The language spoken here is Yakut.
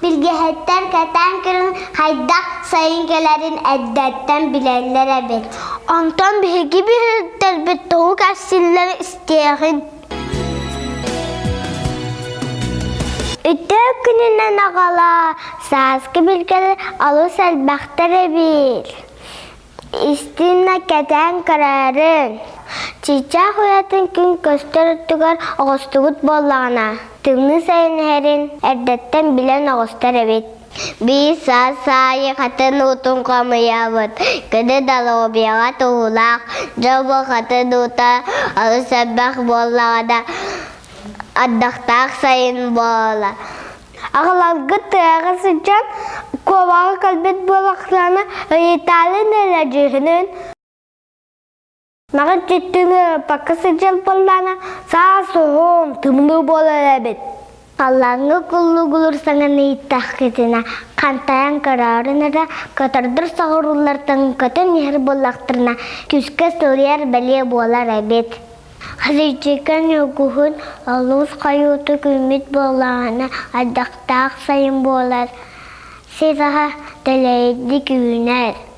Билгэһиттэр кэтээн көрөн хайдах сайын кэлэрин эрдэттэн билэллэр эбит. Онтон биһиги биһиттэрбит тугу кэпсииллэрин истиэҕин. Үтүө күнүнэн аҕалаа, сааскы билгэлэр олус элбэхтэр эбит. Истиннэ кэтээн көрөөрүҥ. Чыычаах уйатын күн көстөр өттүгэр оҕустубут буоллаҕына, тымныы сайын иһэрин эрдэттэн билэн оҕустар эбит. Биир саас аайы хатын уутун хомуйабыт. Кини доруобуйаҕа туһулаах, дьон бу хатын уута олус элбэх буоллаҕына, ардахтаах сайын буолар. Аҕаларгыт тыаҕа сылдьан куобаҕы кэлбит буоллахтарына ыйытаалын эрэ дьүһүнүн Маҕан дьиттини ыппакка сылдьар буоллаҕына саас уһун, тымныы буолар эбит. Халлааҥҥа куллугулуур саҥаны ииттэххитинэ хантайан көрөөрүн эрэ көтөрдөр соҕуруулартан көтөн иһэр буоллахтарына күүскэ сылыйар бэлиэ буолар эбит. Халыйдьыка ньургуһун олус хойуутук үүммүт буоллаҕына ардахтаах сайын буолар, сир аһа дэлэйдик үүнэр.